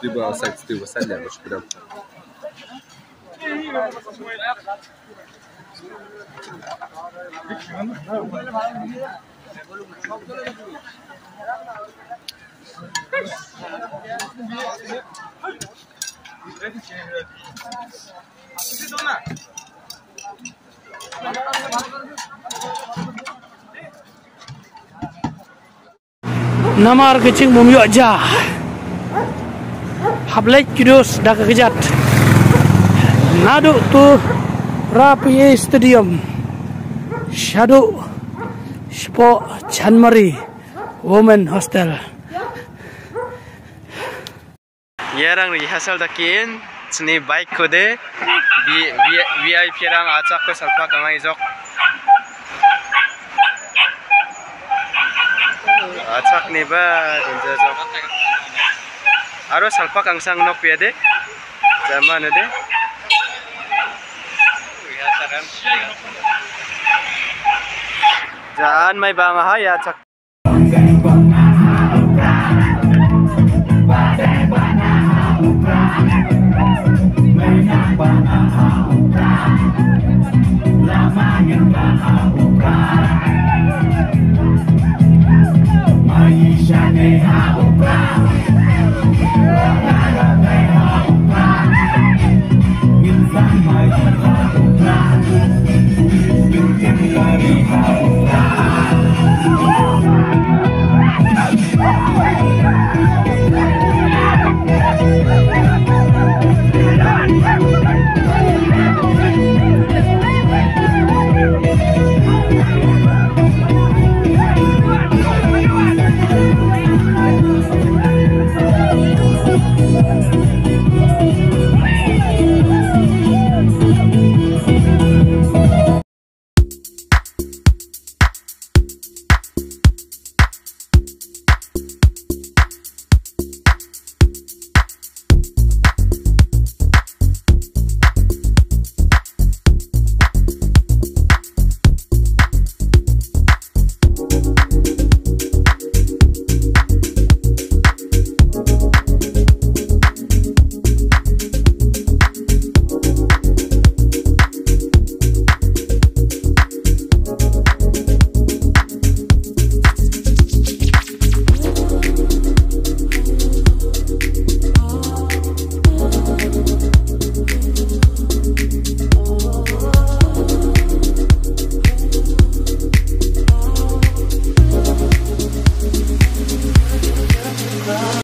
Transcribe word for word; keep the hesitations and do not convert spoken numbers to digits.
Diba, side, diba, side, ya, bos, diba. Namar keching bumyuh aja. Hablek kidus dak kejat. Nadu tu Rapi Stadium. Shadu Shpo Chanmari Women Hostel. Iarang rehearsal dakin, chini bike-kode, V-, V-, V I P-rang achako salpak angaijok. Achakniba, donjajok. Aro salpak angsang nok biade, jamanode. Jaan mai bang aha, ia achak.